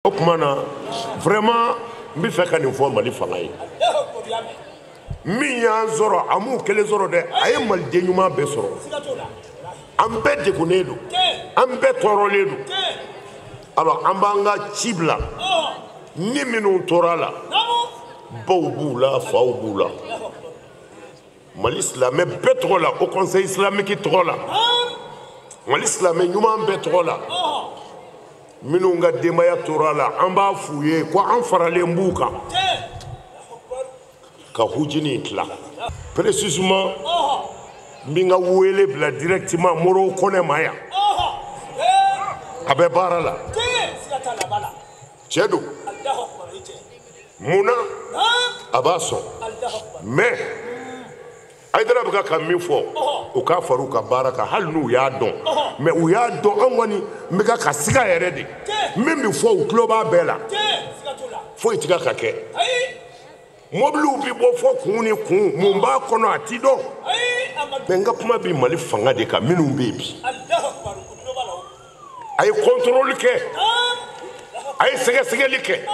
O tuma na vraiment n bɛ fɛ ka nin fɔ Mali fanga ye, min y'an sɔrɔ a m'u kelen sɔrɔ dɛ, a ye maliden ɲuman bɛɛ sɔrɔ. An bɛɛ degunnen don, an bɛɛ tɔɔrɔlen don. Alors an b'an ka ci bila ni minnu tora a la, baw b'u la, faw b'u la. Mali silamɛ bɛɛ tɔgɔ la, Haut Conseil islamique tɔgɔ la, Mali silamɛ ɲuman bɛɛ tɔgɔ la, minnu ka denbaya tora a la, an b'a f'u ye ko an faralen b'u kan ka hujini tila. Précisément n bɛ n ka wele bila directement Moro Kɔnɛ ma yan, a bɛ baara la, cɛ don. Mun na a b'a sɔn, mais Hayidara bɛ ka min fɔ, u k'a fara u ka baara kan, hali n'u y'a dɔn, mais u y'a dɔn an kɔni n bɛ ka siga yɛrɛ de, min bɛ fɔ u tulo b'a bɛɛ la, foyi tɛ ka kɛ. Mobiliw bɛ bɔ fɔ kun ni kun, mun b'a kɔnɔ a ti dɔn. Mais n ka kuma bɛ Mali fanga de kan, minnu bɛ yen bi, a ye contrôle kɛ, a ye sɛgɛsɛgɛli kɛ,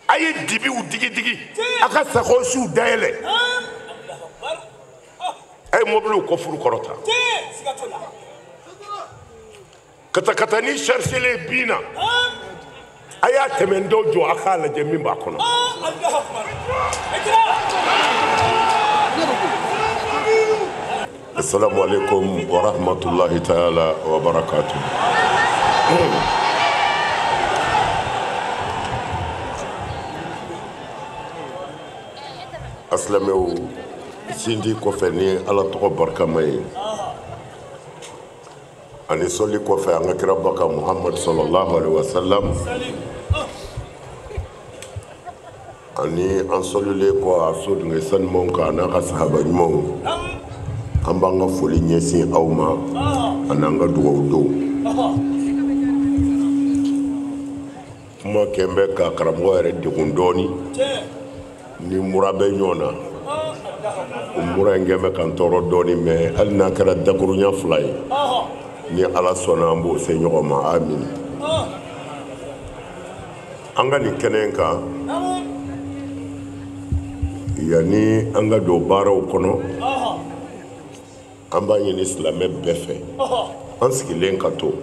a ye dibiw digi digi, a ka sakɔsiw dayɛlɛ, a ye mobiliw kɔfuru kɔrɔta, katakatani chargelen bin na, a y'a tɛmɛ dɔ jɔ a k'a lajɛ min b'a kɔnɔ. Assalamu alaikum wa rahmatullahi ta'ala wa barakatuh. Asilamɛw, sindi kɔfɛ ni Ala tɔgɔ barikama ye, ani sɔli kɔfɛ an ka kiraba kan Muhamadu sallallahu alaihi wa sallam, ani an sɔlilen kɔ a sodenkɛ sanumanw kan n'a ka sahaba ɲumanw, an b'an ka foli ɲɛsin aw ma ani an ka dugawu don. Kuma kɛn bɛ ka karamɔgɔ yɛrɛ degun dɔɔni ni mura bɛ ɲɔgɔn na, o mura in kɛn bɛ ka n tɔɔrɔ dɔɔni, mais hali n'a kɛra dakuruɲa fila ye, ni Ala sɔnna an b'o se ɲɔgɔn ma, amin. An ka nin kɛnɛ in kan, yanni an ka don baaraw kɔnɔ, an b'a ɲini silamɛ bɛɛ fɛ, an sigilen ka to,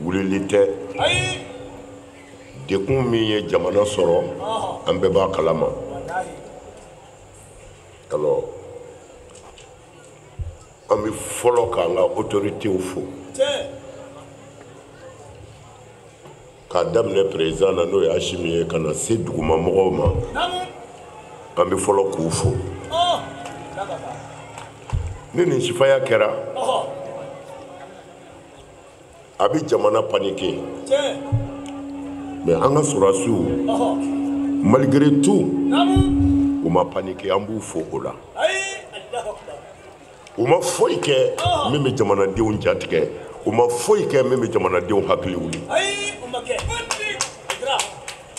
wulili tɛ. Dekun min ye jamana sɔrɔ, an bɛɛ b'a kalama. Alors an bɛ fɔlɔ k'an ka autorités fo, k'a daminɛ président na n'o ye Asimi ye, ka na se dugumamɔgɔw ma, an bɛ fɔlɔ k'u fo. Ni nin sifaya kɛra, a bɛ jamana paniquer. Mais an ka sɔrɔdasiw, malgré tout, u ma paniquer, an b'u fo o la. U ma foyi kɛ min bɛ jamanadenw jatigɛ, u ma foyi kɛ min bɛ jamanadenw hakili wuli.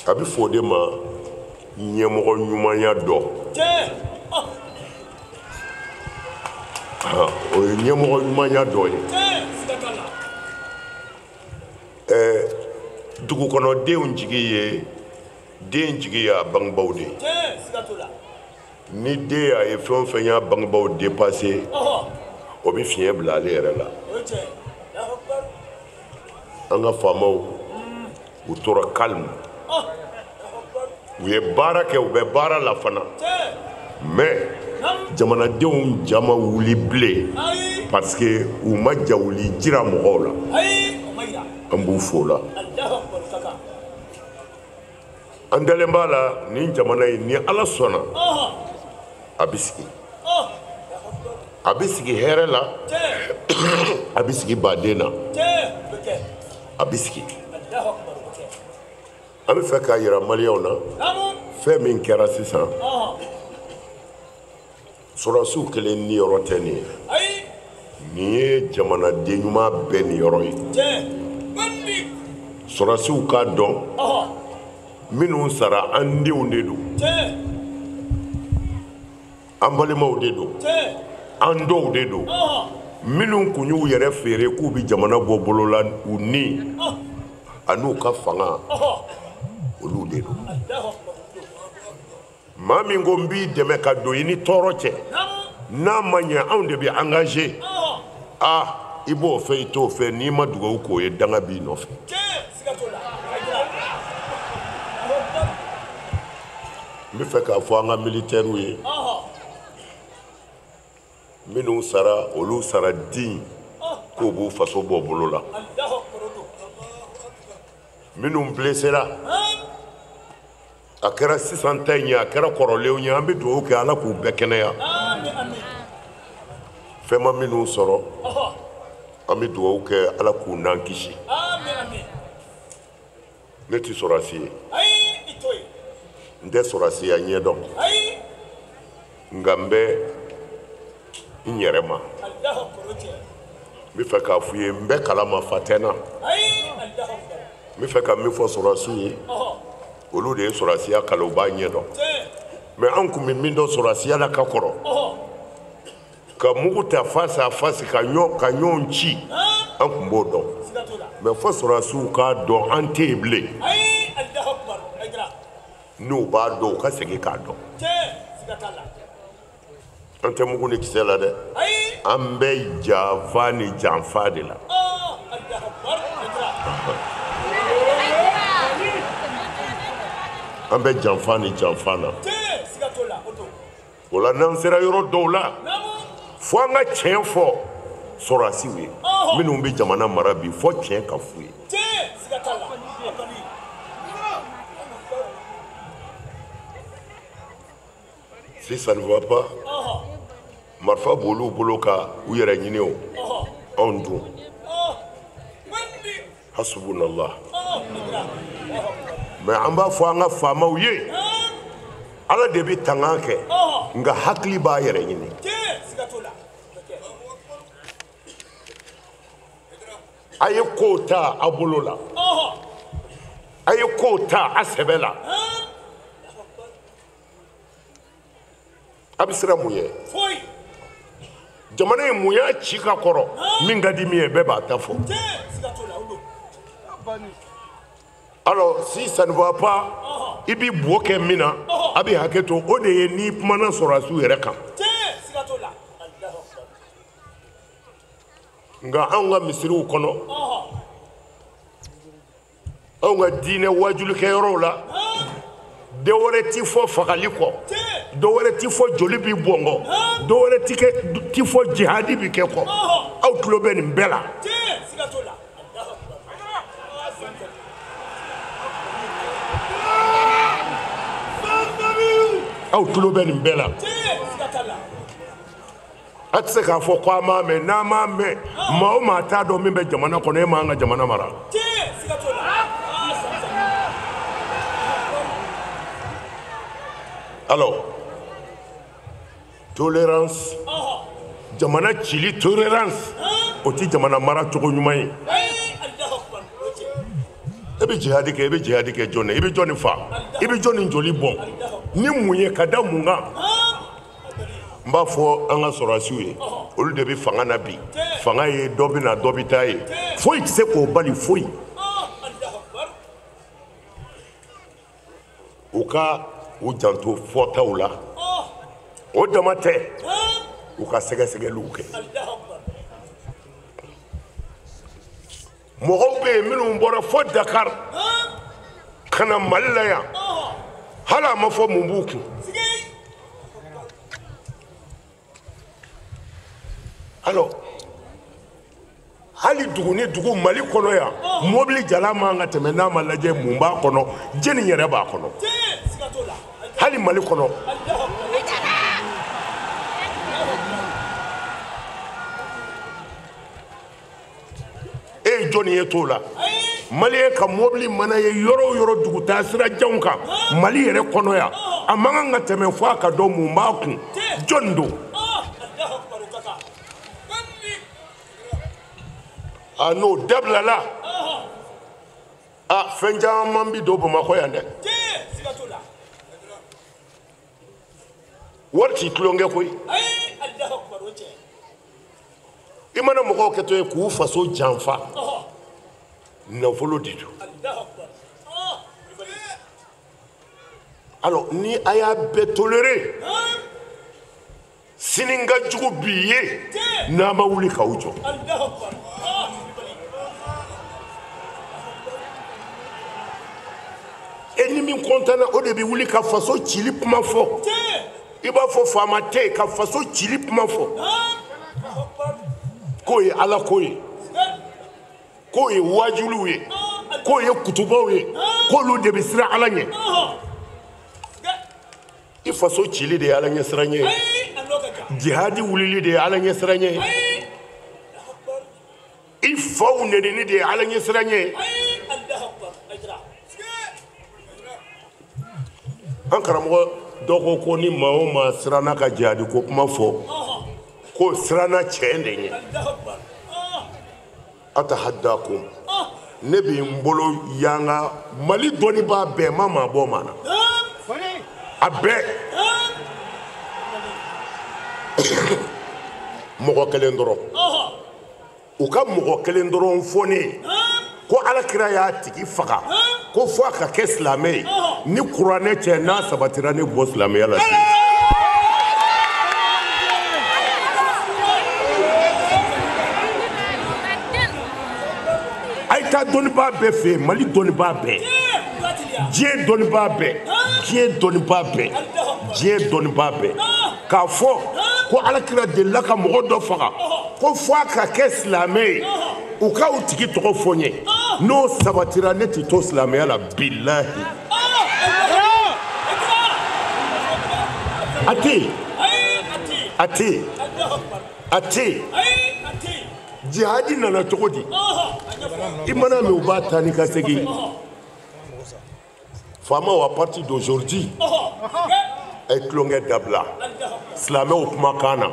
A bɛ fɔ o de ma ɲɛmɔgɔ ɲumanya dɔ. O ye ɲɛmɔgɔ ɲumanya dɔ ye. Dugukɔnɔdenw jigi ye, den jigi y'a bangebaw de ye. Ni den y'a ye fɛn o fɛn y'a bangebaw dépassé, o bɛ fiɲɛ bila ale yɛrɛ la. An ka faamaw, u tora calme, u ye baara kɛ, u bɛ baara la fana, mais jamanadenw ja ma wuli bilen, parce que u ma jawuli jira mɔgɔw la. An b'u fo la. An dalen b'a la nin jamana in, ni Ala sɔnna, a bɛ sigi, a bɛ sigi hɛrɛ la, a bɛ sigi baden na, a bɛ sigi. An bɛ fɛ k'a yira maliyɛnw na fɛn min kɛra sisan, sɔrɔdasiw kelen niyɔrɔ tɛ nin ye, nin ye jamanaden ɲuman bɛɛ niyɔrɔ ye. Sɔrɔdasiw k'a dɔn minnu sara an denw de don, an balimaw de don, an dɔw de don, minnu kun y'u yɛrɛ feere k'u bɛ jamana bɔ bolo la, u ni An'u ka fanga olu de don. Maa min ko n b'i dɛmɛ ka don i ni tɔɔrɔ cɛ, n'a ma ɲɛ anw de bɛ engagé. Ah, i b'o fɛ i t'o fɛ, n'i ma dugawu k'o ye, danga b'i nɔfɛ. N bɛ fɛ k'a fɔ an ka militaires ye, minnu sara, olu sara digne k'o b'u faso bɔ bolo la. Minnu blessera, a kɛra sisan ta in ye, a kɛra kɔrɔlenw ye, an bɛ dugawu kɛ Ala k'u bɛɛ kɛnɛya. Fɛn ma minnu sɔrɔ, an bɛ dugawu kɛ Ala k'u n'an kisi. Ne tɛ sɔrɔdasi ye, n tɛ sɔrɔdasiya ɲɛdɔn, nka n bɛ n yɛrɛ ma. N bɛ fɛ k'a f'u ye, n bɛ kalama fa tɛ n na. N bɛ fɛ ka min fɔ sɔrɔdasiw ye, olu de ye sɔrɔdasiya kalan, u b'a ɲɛdɔn. Mais an tun bɛ min dɔn sɔrɔdasiya la ka kɔrɔ, ka mugu ta face à face ka ɲɔgɔn ci, an tun b'o dɔn. Mais fo sɔrɔdasiw k'a dɔn an tɛ yen bilen. N'u b'a dɔn, u ka segin k'a dɔn. An tɛ mugu ni kisɛ la dɛ, an bɛ janfa ni janfa de la. An bɛ janfa ni janfa na. O la n'an sera yɔrɔ dɔw la, fo an ka tiɲɛ fɔ sɔrɔdasiw ye minnu bɛ jamana mara bi, fo tiɲɛ ka f'u ye. Si ça ne va pas, marifa b'olu bolo ka u yɛrɛ ɲini o, anw dun. Hasbunallah. Mais an b'a fɔ an ka faamaw ye, Ala de bɛ tanga kɛ, nka hakili b'a yɛrɛ ɲini. A ye kow ta a bolo la, a ye kow ta a sɛbɛ la. A bɛ siran mun ye? Jamana in mun y'a ci ka kɔrɔ, min ka di min ye, bɛɛ b'a ta fɔ. Alors si ça ne va pas, i b'i bo kɛ min na, a bɛ hakɛ to, o de ye n'i kumana sɔrɔdasiw yɛrɛ kan. Nka anw ka misiriw kɔnɔ, anw ka diinɛ waajulikɛyɔrɔw la, dɔ wɛrɛ ti fɔ fagali kɔ, dɔ wɛrɛ ti fɔ joli bi bɔn kɔ, dɔ wɛrɛ ti fɔ jihadi bi kɛ kɔ. Aw tulo bɛ nin bɛɛ la. Aw tulo bɛ nin bɛɛ la. A tɛ se k'a fɔ ko an m'a mɛn. N'an m'a mɛn, maa o maa t'a dɔn min bɛ jamana kɔnɔ, e m'an ka jamana mara. Alors, tolérance, jamana cili tolérance, o tɛ jamana mara cogo ɲuman ye. E bɛ jihadi kɛ, e bɛ jihadi kɛ jɔn na? I bɛ jɔn fa? I bɛ jɔn joli bɔn? Ni mun ye ka da mun kan? N b'a fɔ an ka sɔrɔdasiw ye, olu de bɛ fanga na bi. Fanga ye dɔ bɛ na, dɔ bɛ taa ye. Foyi tɛ se k'o bali, foyi. U ka u janto fɔtaw la. O dama tɛ, u ka sɛgɛsɛgɛliw kɛ. Mɔgɔw bɛ yen minnu bɔra fo Dakar ka na Mali la yan, hali a ma fɔ mun b'u kun. Alors, hali dugu ni dugu Mali kɔnɔ yan, mobili jalan man ka tɛmɛ n'a ma lajɛ mun b'a kɔnɔ, jɛni yɛrɛ b'a kɔnɔ. Hali Mali kɔnɔ. E ye jɔnni ye t'o la? Maliyɛn ka mobili mana ye yɔrɔ o yɔrɔ dugutaa sira janw kan, Mali yɛrɛ kɔnɔ yan, a man kan ka tɛmɛ fo a ka dɔn mun b'a kun, jɔnni don? A n'o dabilala, a fɛn caman bi don Bamakɔ yan dɛ. Wari t'i tulonkɛ koyi. I mana mɔgɔw kɛtɔ ye k'u faso janfa, Nafolo de don. Alors ni a y'a bɛɛ toléré, sini ka jugu bi ye n'a ma wuli k'aw jɔ. E ni min kɔntanna o de bɛ wuli ka faso cili kuma fɔ. I b'a fɔ faama tɛ yen ka faso cili kuma fɔ. K'o ye Ala ko ye, k'o ye waajuliw ye, k'o ye kutubaw ye, k'olu de bɛ siran Ala ɲɛ. I faso cili de ye Ala ɲɛsiranɲɛ ye. Jihadi wulili de ye Ala ɲɛsiranɲɛ ye. I faw nɛnini de ye Ala ɲɛsiranɲɛ ye. An karamɔgɔ dɔ ko ko ni maa o maa siranna ka jihadi ko kuma fɔ, k'o siranna cɛ de ɲɛ. Atahaddakum, ne bɛ n bolo yanga Mali dɔnnibaa bɛɛ ma maa bɔ maa na. A bɛɛ mɔgɔ kelen dɔrɔn, u ka mɔgɔ kelen dɔrɔn fɔ ne ye ko Ala kira y'a tigi faga ko fo a ka kɛ silamɛ ye. Ni kuranɛ cɛ n'a sabatira ne bɔ silamɛya la. A ye taa dɔnnibaa bɛɛ fɛ yen, Mali dɔnnibaa bɛɛ, diɲɛ dɔnnibaa bɛɛ, diɲɛ dɔnnibaa bɛɛ, diɲɛ dɔnnibaa bɛɛ, k'a fɔ ko Ala kira delila ka mɔgɔ dɔ faga ko fo a ka kɛ silamɛ ye, u ka o tigi tɔgɔ fɔ n ye. N'o sabatira ne tɛ to silamɛya la bilahi. A tɛ yen, a tɛ yen, a tɛ yen. Jihadi nana cogo di? I mana mɛn u b'a taa ni ka segin. Faamaw, à partir d'aujourd'hui, a ye tulonkɛ dabila. Silamɛw kumakan na,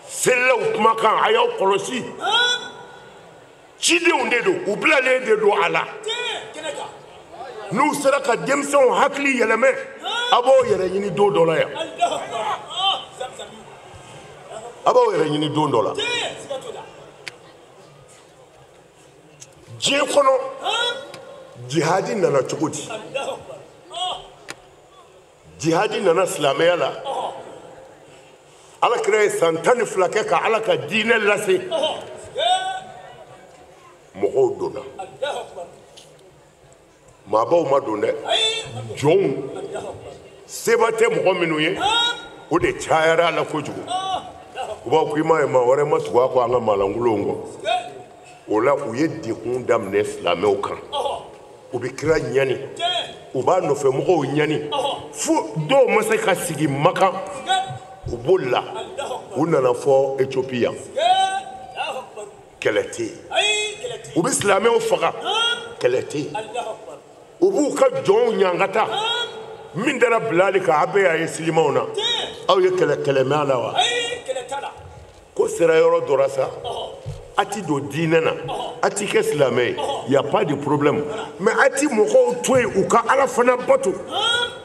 selilaw kumakan, a y'aw kɔlɔsi. Cidenw de don, u bilalen de don a la. N'u sera ka denmisɛnw hakili yɛlɛmɛ, a b'aw yɛrɛ ɲini don dɔ la yan. A b'aw yɛrɛ ɲini don dɔ la. Diɲɛ kɔnɔ, jihadi nana cogo di? Jihadi nana silamɛya la. Ala kira ye san 12 kɛ ka Ala ka diinɛ lase. Mɔgɔw donna. Maabaw ma don dɛ. Jɔnw, seba tɛ mɔgɔ minnu ye, o de cayara a la kojugu. U b'a fɔ k'i m'a ye maa wɛrɛ ma tugu a kɔ an ka maalankolonw kɔ. O la u ye degun daminɛ silamɛw kan. U bɛ kira ɲani, u b'a nɔfɛ mɔgɔw ɲani, fo dɔw ma se ka sigi Makan, u bolila, u nana fɔ Ethiopie yan. Kɛlɛ tɛ yen. U bɛ silamɛw faga, kɛlɛ tɛ yen. U b'u ka jɔnw ɲangata. Min dara Bilali kan, a bɛɛ y'a ye silimaw na. Aw ye kɛlɛ kɛlɛ mɛn a la wa? Ko sera yɔrɔ dɔ la sa, a ti don diinɛ na, a ti kɛ silamɛ ye, y a pas de problème. Mais a ti mɔgɔw to yen u ka Ala fana bato.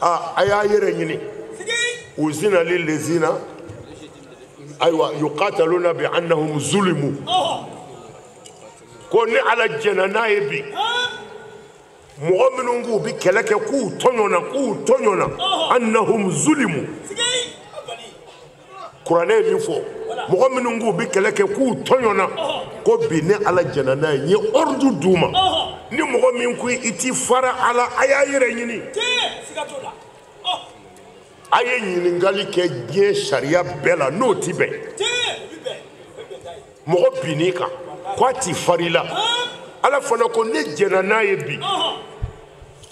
Aa, a y'a yɛrɛ ɲini. Uzina lillazina ayiwa yuqataluna bi annahum zulimu. Ko ni Ala jɛnna n'a ye bi, mɔgɔ minnu k'u bɛ kɛlɛ kɛ k'u tɔɲɔna, k'u tɔɲɔna, annahum zulimu. Kuranɛ ye min fɔ, mɔgɔ minnu k'u bɛ kɛlɛ kɛ k'u tɔɲɔna, ko bi ni Ala jɛnna n'a ye, n ye ordre d'u ma. Ni mɔgɔ min ko i ti fara a la, a y'a yɛrɛ ɲini. A ye ɲininkali kɛ diɲɛ sariya bɛɛ la, n'o ti bɛn. Mɔgɔ binn'i kan k'a ti fari la, Ala fana ko ne jɛnna n'a ye bi.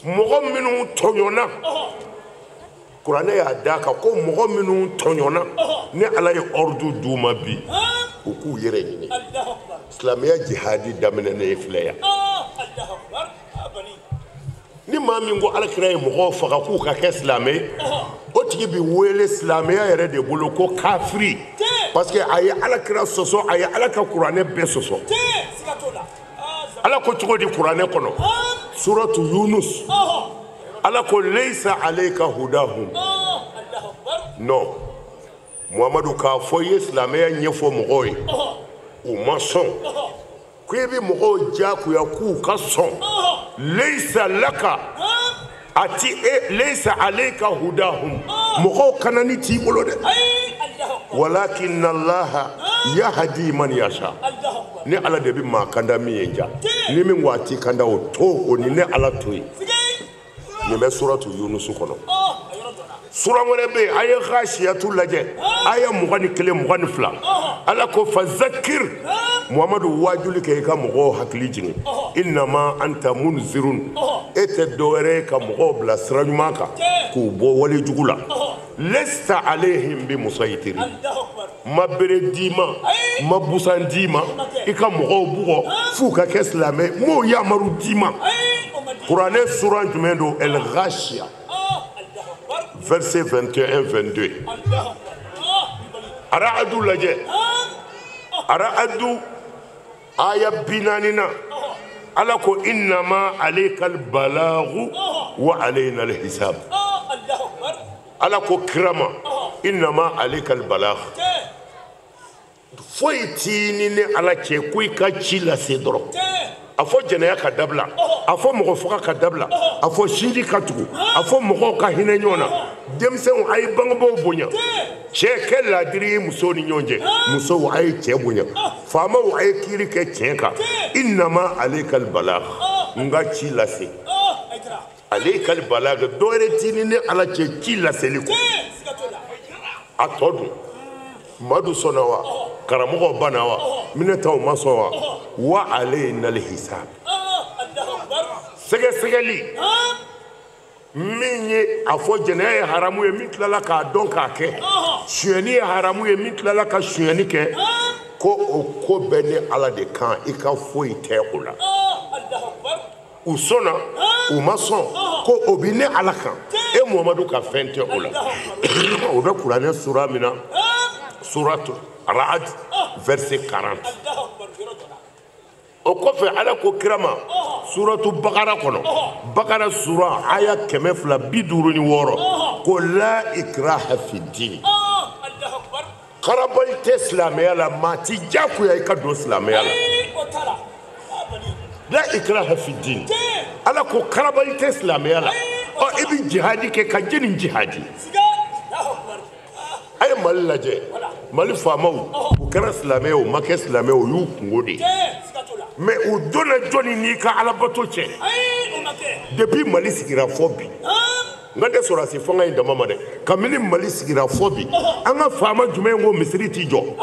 Mɔgɔ minnu tɔɲɔna, kuranɛ y'a d'a kan ko mɔgɔ minnu tɔɲɔna, ni Ala ye ordre d'u ma bi, u k'u yɛrɛ ɲini. Silamɛya jihadi daminɛnen filɛ yan. Ni maa min ko Ala kira ye mɔgɔw faga k'u ka kɛ silamɛ ye, o tigi bɛ wele silamɛya yɛrɛ de bolo ko kafiri, parce que a ye Ala kira sɔsɔ, a ye Ala ka kuranɛ bɛɛ sɔsɔ. Ala ko cogo di kuranɛ kɔnɔ? Suratu Yunus, Ala ko leisa alayka hudahum. Non, Muhamadu k'a fɔ i ye silamɛya ɲɛfɔ mɔgɔw ye, u ma sɔn. Ko i bɛ mɔgɔw diyagoya k'u ka sɔn. Leisa laka a ti e leisa alayka hudahum. Mɔgɔw kanani t'i bolo dɛ. Walakin Allah yahdi man yasha. Ni Ala de bɛ maa kanda min ye ja. Ni min ko a t'i kanda o to o ni ne Ala to yen. Nin bɛ suratu Yunusu kɔnɔ. Sura wɛrɛ bɛ yen, a ye Ghashiyatu lajɛ, aya 21 22. Ala ko fazakir, Muhamadu waajuli kɛ i ka mɔgɔw hakili jigin. Innama anta munzirun, e tɛ dɔwɛrɛ ye ka mɔgɔw bila sira ɲuman kan k'u bɔ wale jugu la. Lesta alayhim bi musayitiri, ma bere d'i ma, ma busan d'i ma, i ka mɔgɔw bugɔ f'u ka kɛ silamɛ, m'o yamaru d'i ma. Kuranɛ sura jumɛn don? El Ghashiya, verset 21 22. Ara'adu lajɛ, Ara'adu aya 40 na, Ala ko innama alayka al-balaghu wa alayna al-hisab. Ala ko kira ma innama alayka al-balagh, foyi t'i ni ne Ala cɛ ko i ka ci lase dɔrɔn. A fɔ jɛnɛya ka dabila, a fɔ mɔgɔ faga ka dabila, a fɔ sinji ka tugu, a fɔ mɔgɔw ka hinɛ ɲɔgɔn na. Denmisɛnw a ye bangebaaw bonya, cɛ kɛ laadiri ye musow ni ɲɔgɔn cɛ, musow a ye cɛ bonya, faamaw a ye kiiri kɛ tiɲɛ kan. Innama alayka al-balagh, n ka ci lase. Alayka al-balagh, dɔwɛrɛ t'i ni ne Ala cɛ ci laseli kɔ. A tɔ dun, Madu sɔnna wa, karamɔgɔw banna wa, minɛtaw ma sɔn wa, wa alayna al-hisab. Sɛgɛsɛgɛli min ye a fɔ jɛnɛya ye haramu ye, min tilala k'a dɔn k'a kɛ, sonyɛni ye haramu ye, min tilala ka sonyɛni kɛ, ko o ko bɛɛ ne Ala de kan, i ka foyi tɛ o la. U sɔnna, u ma sɔn, ko o bi ne Ala kan, e Muhamadu ka fɛn tɛ o la. O bɛ kuranɛ sura min na, sourate Ra'ad, verset 40. O kɔfɛ Ala ko kira ma suratu Bakara kɔnɔ, Bakara sura aya 256, ko la ikraha fi din. Karabali tɛ silamɛya la, maa ti diyagoya i ka don silamɛya la. La ikraha fi din. Ala ko karabali tɛ silamɛya la. Ɔ i bɛ jihadi kɛ ka jɛni jihadi. A ye Mali lajɛ, Mali faamaw u kɛra silamɛ ye o ma kɛ silamɛ ye o y'u kungo de ye. Mais u donna jɔnni n'i ka alabato cɛ? Depuis Mali sigira fɔ bi, n ka tɛ sɔrɔdasi fanga in dama ma dɛ, kabini Mali sigira fɔ bi, an ka faama jumɛn ko misiri t'i jɔ?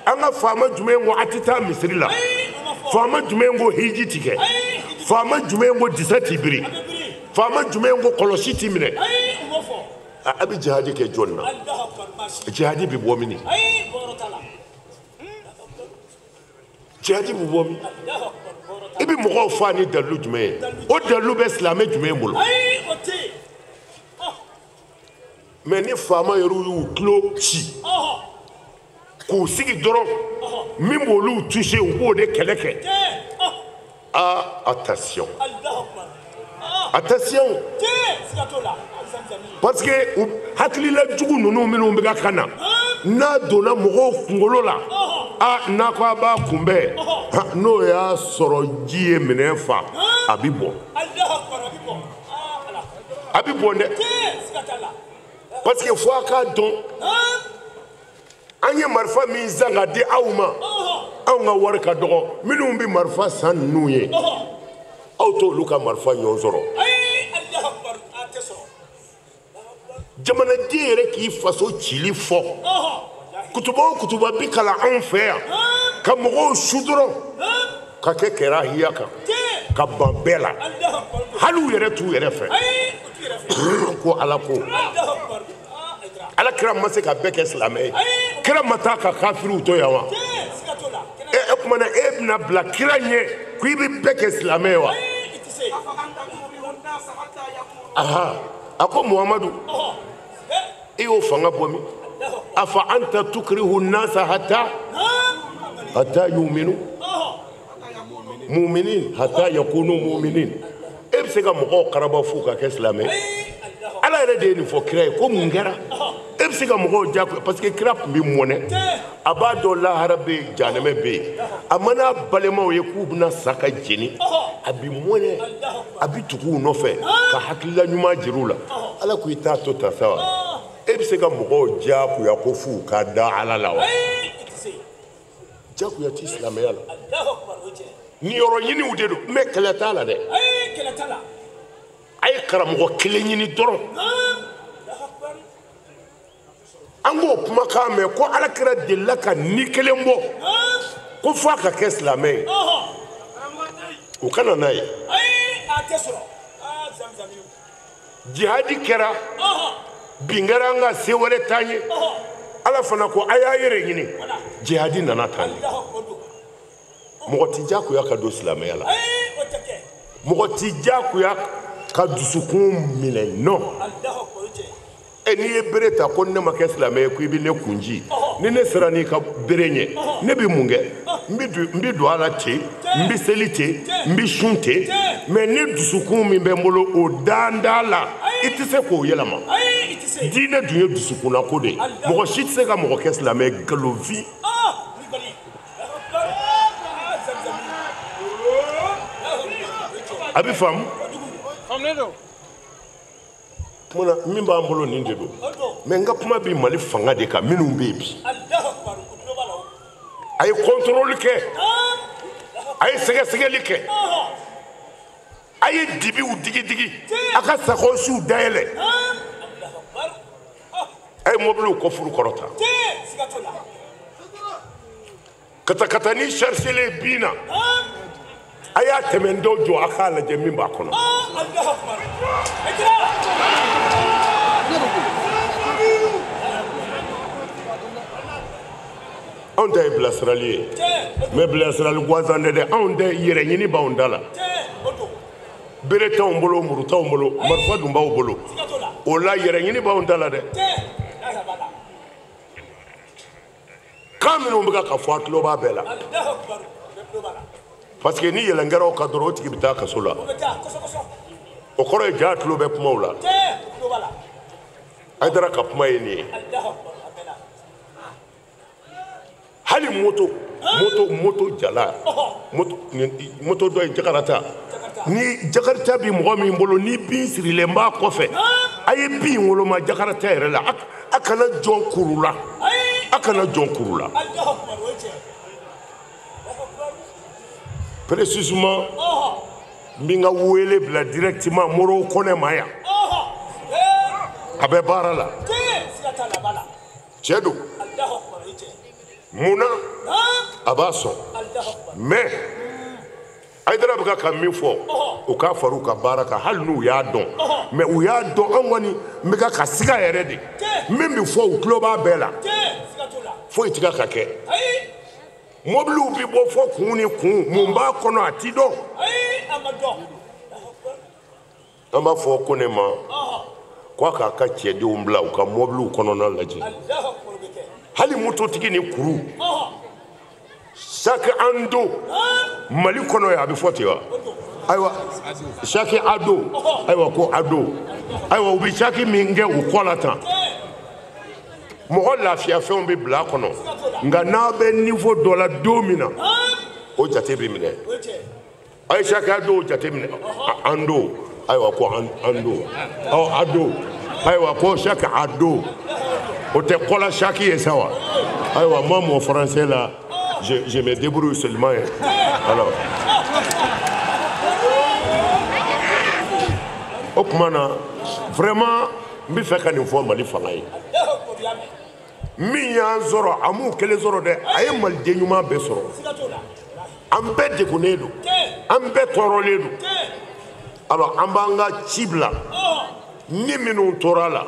An ka faama jumɛn ko a tɛ taa misiri la? Faama jumɛn ko hiji ti kɛ? Faama jumɛn ko disa t'i biri? Faama jumɛn ko kɔlɔsi t'i minɛ? A bɛ jihadi kɛ jɔn na? Jihadi bɛ bɔ min? Jihadi bɛ bɔ min? I bɛ mɔgɔw fa ni dalilu jumɛn ye? O dalilu bɛ silamɛ jumɛn bolo? Mais ni faama yɛrɛ y'u tulo ci k'u sigi dɔrɔn, min b'olu touché u b'o de kɛlɛ kɛ. Ah, attention, attention, parce que hakilila jugu ninnu minnu bɛ ka na, n'a donna mɔgɔw kunkolo la, ah, n'a ko a b'a kunbɛn, n'o y'a sɔrɔ ji ye minɛn fa, a bɛ bɔn, a bɛ bɔn dɛ. Parce que fo a k'a dɔn, an ye marifa min san ka di aw ma, anw ka wari ka dɔgɔ, minnu bɛ marifa san ninnu ye, aw t'olu ka marifa ɲɔgɔn sɔrɔ. Jamanaden yɛrɛ k'i faso cili fɔ, kutuba o kutuba bi kalan anw fɛ yan, ka mɔgɔw su dɔrɔn ka kɛ kɛrahiya kan, ka ban bɛɛ la, hali u yɛrɛ t'u yɛrɛ fɛ. Ko Ala ko, Ala kira ma se ka bɛɛ kɛ silamɛ ye, kira ma taa ka kafiriw to yan wa? E kuma na e bɛna bila kira ɲɛ ko i bɛ bɛɛ kɛ silamɛ ye wa? Aha, a ko Muhamadu, i y'o fanga bɔ min? Afa anta tukrihu nasa hatta yuminu muminin hatta yakunu muminin. E bɛ se ka mɔgɔw karaba f'u ka kɛ silamɛ ye? Ala yɛrɛ de ye nin fɔ kira ye ko mun kɛra? E bɛ se ka mɔgɔw diyagoya parce que kira tun bɛ mɔnɛ, a b'a dɔn lahara bɛ yen, jahanamɛ bɛ yen. A mana balimaw ye k'u bɛna sa ka jeni, a bɛ mɔnɛ, a bɛ tugu u nɔfɛ ka hakilila ɲuman jira u la. Ala ko i t'a to tan sa wa? E bɛ se ka mɔgɔw diyagoya ko f'u ka da Ala la wa? Diyagoya tɛ silamɛya la. Niyɔrɔ ɲiniw de don, mais kɛlɛ t'a la dɛ. A ye karamɔgɔ kelen ɲini dɔrɔn. An k'o kumakan mɛn ko Ala kira delila ka ni kelen bɔ ko f'a ka kɛ silamɛ ye. U kana n'a ye. Jihadi kɛra, bin kɛra an ka se wɛrɛ t'an ye. Ala fana ko a y'a yɛrɛ ɲini. Jihadi nana tan de. Mɔgɔ ti diyagoya ka don silamɛya la. Mɔgɔ ti diyagoya ka dusukun minɛ, non. E n'i ye bere ta ko ne ma kɛ silamɛ ye ko i bɛ ne kun ci, ni ne sera n'i ka bere ɲɛ, ne bɛ mun kɛ? N bɛ don a la ten, n bɛ seli ten, n bɛ sun ten, mais ne dusukun min bɛ n bolo o dan t'a la, i tɛ se k'o yɛlɛma. Diinɛ dun ye dusukunnako de ye. Mɔgɔ si tɛ se ka mɔgɔ kɛ silamɛ ye nkalonfin. A bɛ faamu? Kuma min b'an bolo nin de don, mais n ka kuma bɛ Mali fanga de kan minnu bɛ yen bi. A ye contrôle kɛ, a ye sɛgɛsɛgɛli kɛ, a ye dibiw digi digi, a ka sakɔsiw dayɛlɛ, a ye mobiliw kɔfuru kɔrɔta, katakatani chargelen bin na, a y'a tɛmɛ dɔw jɔ a k'a lajɛ min b'a kɔnɔ. Anw ta ye bilasirali ye, mais bilasirali gansan tɛ dɛ. Anw tɛ yɛrɛ ɲini b'anw da la. Bere t'anw bolo, muru t'anw bolo, marifa dun b'aw bolo. O la yɛrɛ ɲini b'anw da la dɛ. Kan minnu bɛ ka fɔ a tulo b'a bɛɛ la. Parce que ni yɛlɛn kɛra o kan dɔrɔn o tigi bɛ taa kaso la. O kɔrɔ ye ja tulo bɛ kumaw la. Hayidara ka kuma ye nin ye. Hali moto jala, moto dɔ ye Jakarta. Ni Jakarta bi mɔgɔ min bolo ni bin sirilen b'a kɔfɛ, a ye bin woloma Jakarta yɛrɛ la. A kana jɔn kuru la. A kana jɔn kuru la. Précisément, n bɛ n ka wele bila directement Moro Kɔnɛ ma yan. A bɛ baara la. Cɛ don. Mun na a b'a sɔn, mais Hayidara bɛ ka min fɔ, u k'a fara u ka baara kan hali n'u y'a dɔn, mais u y'a dɔn an kɔni n bɛ ka siga yɛrɛ de. Min bɛ fɔ u tulo b'a bɛɛ la, foyi tɛ ka kɛ. Mobiliw bɛ bɔ fɔ kun ni kun, mun b'a kɔnɔ a ti dɔn. An b'a fɔ ko ne ma k'a k'a ka cɛdenw bila u ka mobiliw kɔnɔna lajɛ. Hali mototigi ni kuru, chaque ando Mali kɔnɔ yan a bɛ fɔ ten wa? Ayiwa chaque ado, ayiwa ko ado, ayiwa u bɛ chaque min kɛ u kɔ la tan. Mɔgɔ lafiya fɛnw bɛ bila a kɔnɔ, nka n'a bɛ niveau dɔ la don min na, o jate bɛ minɛ. A ye chaque ado jate minɛ, ando, ayiwa ko ando, ɔ ado, ayiwa ko chaque ado. O tɛ kɔla chaque ye sa wa? Ayiwa moi mon français là, je me débrouille seulement. Alors o tuma na vraiment n bɛ fɛ ka nin fɔ Mali fanga ye. Min y'an sɔrɔ a m'u kelen sɔrɔ dɛ, a ye maliden ɲuman bɛɛ sɔrɔ. An bɛɛ degunnen don, an bɛɛ tɔɔrɔlen don. Alors an b'an ka ci bila ni minnu tora la,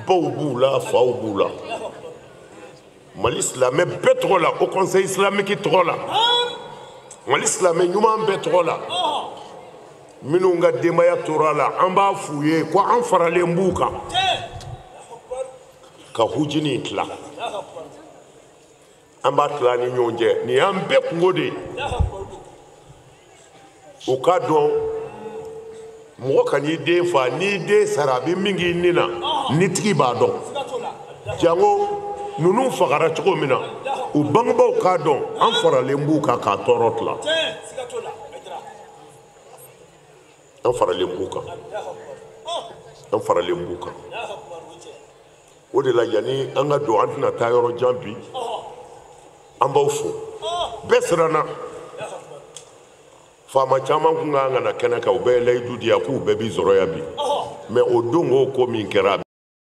baw b'u la, faw b'u la. Mali silamɛ bɛɛ tɔgɔ la, Haut Conseil islamique tɔgɔ la, Mali silamɛ ɲuman bɛɛ tɔgɔ la, minnu ka denbaya tora la, an b'a f'u ye ko an faralen b'u kan ka hujini tila. An b'a tila ni ɲɔgɔn cɛ, nin y'an bɛɛ kungo de ye. U k'a dɔn mɔgɔ kan'i den fa, n'i den sara a bɛ min k'i ni na, nitigi b'a dɔn. Jango ninnu fagara cogo min na, u bangebaaw k'a dɔn an faralen b'u kan k'a tɔɔrɔ tila. An faralen b'u kan, an faralen b'u kan. O de la yanni an ka don, an tɛna taa yɔrɔ jan bi. An b'aw fo. Bɛɛ siranna. Faama caman kun kan ka na kɛnɛ kan, u bɛɛ ye layidu di yan k'u bɛɛ b'i sɔrɔ yan bi. Mais o don, o ko min kɛra.